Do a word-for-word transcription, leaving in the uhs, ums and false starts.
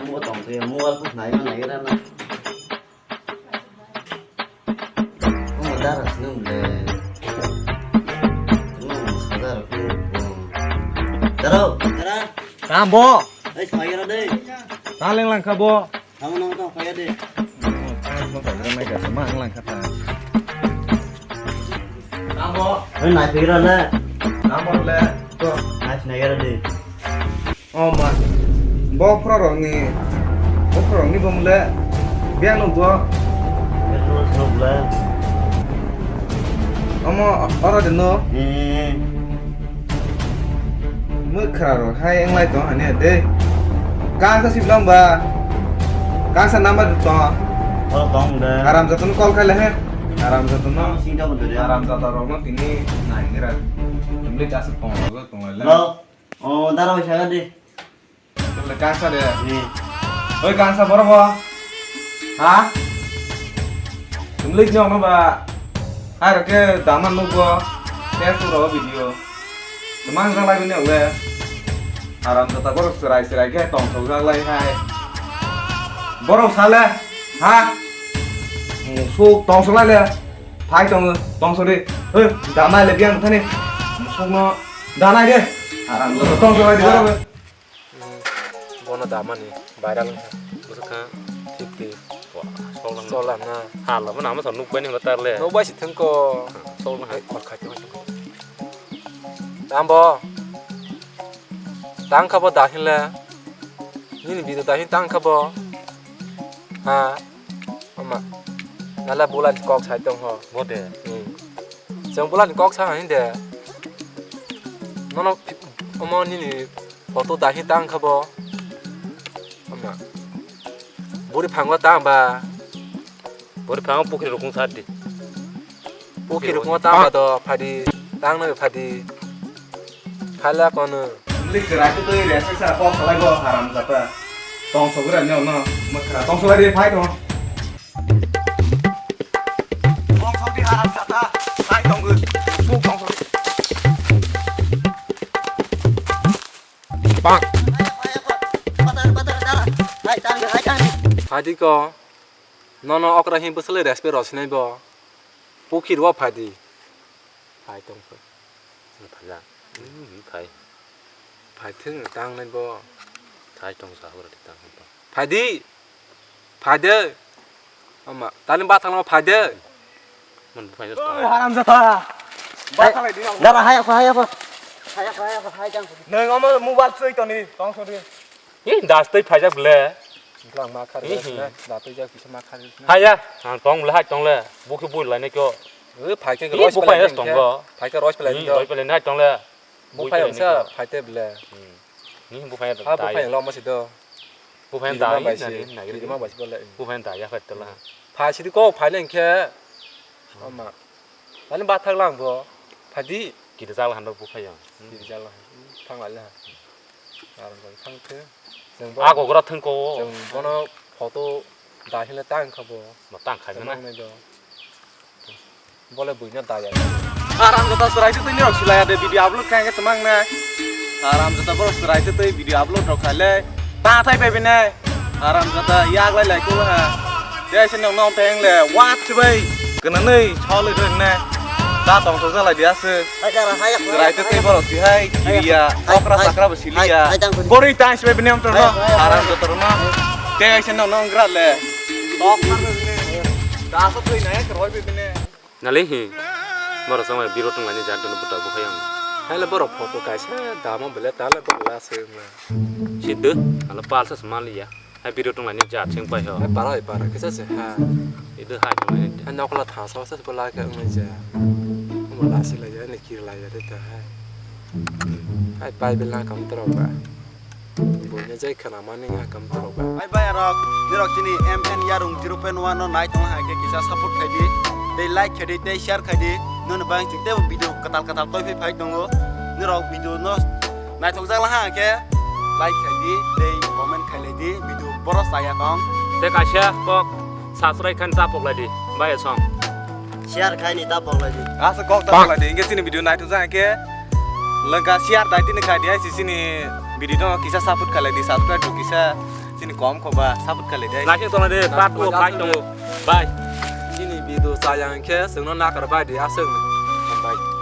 Mo tong te mo al ko nai ma nai ra na. Mo dara sinu le. Mo sadar ko. Daro, dara. Tambo. Ai, sai ra de. Taleng lang kha bo. Tamo nang tong kaya de. Mo tong mai ga ma lang kha ta. Tambo. Ai, nai phi ra le. Tambo le. To. Nai nai ra de. Oh ma. Bo phra rok ni. Bo phra rok ni bo mole. Biang no bo. Biang no bo le. Omo oro de no. Hmm. Mwkhra rok hai wnglai tong ani de. Kangsa siblam ba. Kangsa number tong. Oh, tong de. Aram jatun call khai le he. Aram jatun no. Sing jabo de. Aram jata rok no tini nai ngira. Tumli jas tong rok tong le. Hello. Oh, dara bai saga de. Tumli kangsa de. Ni. Oi kangsa boro bo. Ha? Tumlik nyok no ba. Hai rake daman nuk bo. Test ro video. Tumang jang lai bini le. Aram jata boro serai serai ke tong sok jang lai hai. Boro sale. Ha? Sok tong sok lai le. Phai tong tong sok di. Hei, damai le biang thani. Sok no danai de. Aram jata tong sok lai di boro. Hmm, bono damani viral wngkha. Bwswk kha? Fifty. Wah, solang. Solang na. Hala mano ama sa nukbai ni hwnba tarle. Nukbai si thwngko. Solang hai. Khor khai tong. Tambo. Tang kha bo dahin le. Nini video dahin tang kha bo. Ha. Ama. Nala bulan kok sai tong ho. Bo de. Hmm. Chwng bulan kok sa hin de. Nono omo nini photo dahi tang kha bo. Ama. Buri phango tang ba. Buri phango pukhri rukung sa di. Pukhri rukung tang ba do phadi. Tang na phadi. Phala kono. Lik rai tu tu rest sa kok salai bo haram jata. Tong sogra nyo no. Makra tong sogra phai tong. Tong sogri haram jata. Hai tong gu. Pu tong sogri. Bang. Hai tang, hai tang. Phadi ko. Nono okra hin bwswlwi respect rw sinai bo. Pukhir o phadi. Phai tong phai. Phaila. Hmm, phai. Phai thung tang nai bo. Phai tong sa hura tang tong. Phai di. Phai de. Ama, tani bathang no phai de. Mon phai de. Oi, haram jata. Bathang lai di. Dara hai apa, hai apa. Hai apa, hai apa, hai jang. Nang ama mobile soi toni, tong sori. Ih, das tei phaijak le. Bwlang ma khar gas na, da tei jak kisa ma khar gas na. Haya, ang tong le, hai tong le. Bukhi bui lai ne kyo. Ih, phai ke ros pelai tong go. Phai ke ros pelai tong. Ros pelai nai tong le. Buk phai ang sa phai te ble. Ni buk phai ta. Buk phai lo ma si do. Buk phai ta. Ni na ni na. Buk phai ta ya phai ta la. Phai si ko phai ne khe. Ama. Ani ba thak lang bo. Phai di. Kiri jal han buk phai yang. Kiri jal han. Thang lai la. Arang thang the. Ako gra thang ko. Jeng bono photo da hile tang kha bo. Ma tang khai na. Bole buino da ya. Aram jata chwrai twi nirok silaya de video upload khainge twmang na. Aram jata borok chwrai twi video upload rok khaile ta thai bai bine. Aram jata yak lai lai kul ha. Tei se nong nong teng le wat se bai. Kena nei chole reng ne. Ta tong to jala dia se. Chwrai twi borok si hai kiriya okra sakra bo siliya. Bori tang se bai bine amtro no. Aram jata ro no. Tei se nong nong gra le. Tok mar bai bine. Da so twi na ek roi bai bine. Nalai hi? Borok chwng bai biro tong laini jat dono buta bukhai ang. Haile borok photo kaisa damo bele tale borok la se ma. Siddu, ala palsa se maliya. Hai biro tong laini jat sing pai ho. Hai para hai para kisa se ha. Idu hai tong laini. Hai nokla thasa sa se bola ke ang ja. Mo la se la ya ne kir la ya de ta hai. Hai pai bela kam tro ba. Buino jai khana mani hakam toroba. Bye bye arok, nirok chini M N Yarung zero point one no nai tong hai khe kisa support khai di, tei like khai di, tei share khai di. Nini bang ching tei video katal katal toi phai phai tongo. Nirok video no naithok jak laha khe like khai di, tei comment khai lai di, video boros chaya tong. Tei kaisa kok subscribe khan tapok lai di, bai song. Share khai ni tapok lai di. Asa kok tapok lai di, inge chini video naithok jak khe. Lengka share dai tini khai di hai si chini video no kisa support khai lai di, subscribe rok kisa Ini kom ko ba, sabut kali dai. Naising tong de, part two fight tongo. Bye. Ini video sayang khe, sengno nakar bai di aswk. Bye.